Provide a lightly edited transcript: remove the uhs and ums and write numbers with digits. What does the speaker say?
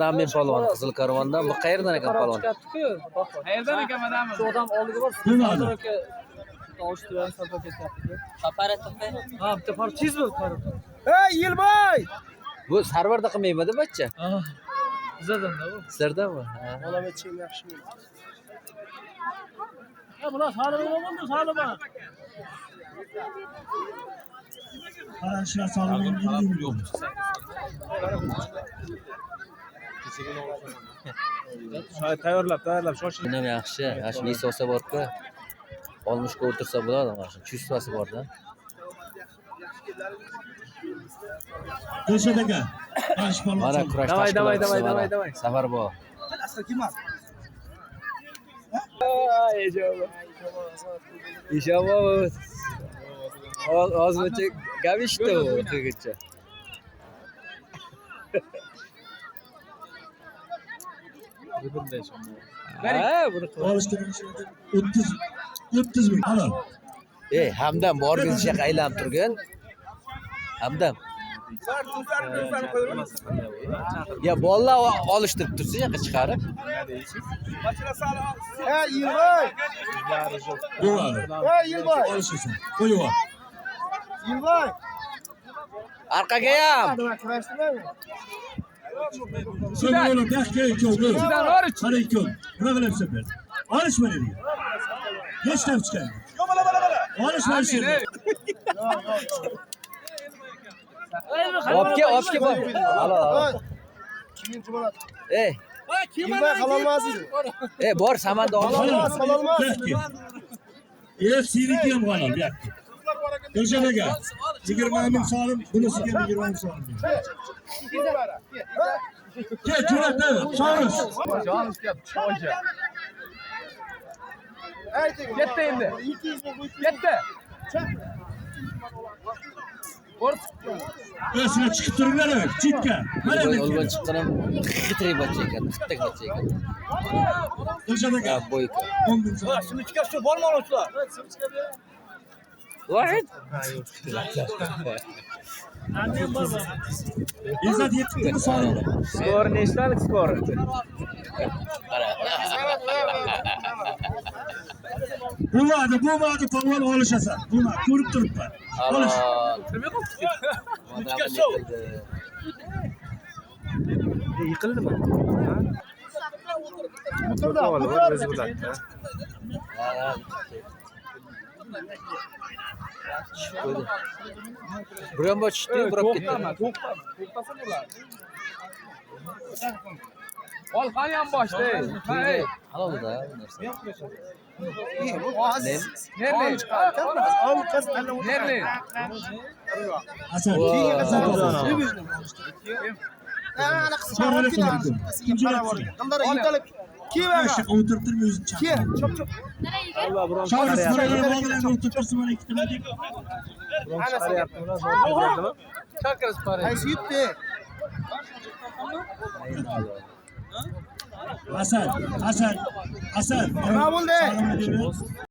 Madamin polvon Qizil Karvondan. Bu qayerdan ekan polvon? Qayerdan ekan Madamin? Shu odam oldiga bor. Bo'lmadi. Aka tovush bilan safar ketyapti. Ha, bitta par tez bo'l par. Ey Yilboy! Bu Sarvarda qilmaymidi bachcha? Ha. Bizdan-da bu. Sizlardami? Ha. Bolam etishim yaxshi. Ya bular salima bo'ldi, salima. Qarashlar solib yo'q. Tayyorlab, tayyorlab shoshil. Buni ham yaxshi. Mana shu visosa bor-ku. Olmishga o'tirsa bo'ladi, mana shu chувствоsi bor-da. Dilshod aka. Qarash polvon. Mana kurash Davay, davay, tashkilotchisi davay, mana. davay, davay. Safar bor. Inshaalloh. Hozircha gap eshitdi u qilguncha. Ha, buni qil. Olish 30 30 ming. Halol. Ey, Hamdam borgin shu yoqqa aylanib turgin. Hamdam. Ya bolalar olishtirib tursin yoqqa chiqarib. Ey Yilboy! Bo'ladi. Ey Yilboy! Olishasan. Qo'yib yubor. Yilboy! Orqaga ham. Kurashdingmi? So'ng o'g'lim, yaxshi ikkov. Ichidan or ich. Qara ikkov. Nima qilyapsan bu yerda? Olishma dedi. Hech tam chiqmaydi. Olishma shu yerda. Olib kel, olib kel. Bor. Halol, halol. Kiyinchi bo'ladi. Ey, Yilboy qololmas edi. ey, bor samanda ol. Halol. Qololmas. Yaxshi. E, seniki ham halol, yaxshi. Dilshod aka, 20 ming solim, bunisiga ham 20 ming solim. Kel, jo'nat, Chorus. Jon chiqyapti, choyga. Ketdi endi. Ketdi. O'sina chiqib turinglar, chetga. Mana bu O'lgan yerga. chiqqan ham xitri bachcha ekan, xittak bachcha ekan. Dilshod aka, Ha, bo'yka. 10 ming so'm. Vahid. Izzat yetibdimi solimda? Skor nechtalik skor? Qara. Bo'lmadi, bo'lmadi, polvon olishasan. Bo'lmadi, ko'rib turibman. Olish. Halol. Madamin yiqildi. Yiqildimi? O'tirdi, o'tirdi. Ha, ha. Tushib qo'ydi. Bir ham tushdi, burab ketdi. To'xtama, to'xtama, to'xtasa bo'ladi. Olqani ham boshda. Hey, Halolda bu narsa. Nerli? Nerli? Hasan. Hasan polvon. Shu o'tirib turib o'zini chaqir. Chorus, mana bolalar o'tirib tursin, mana ikkita mana. Qaysi yutdi? Hasan, Hasan, Hasan. Nima bo'ldi? Salomni berib.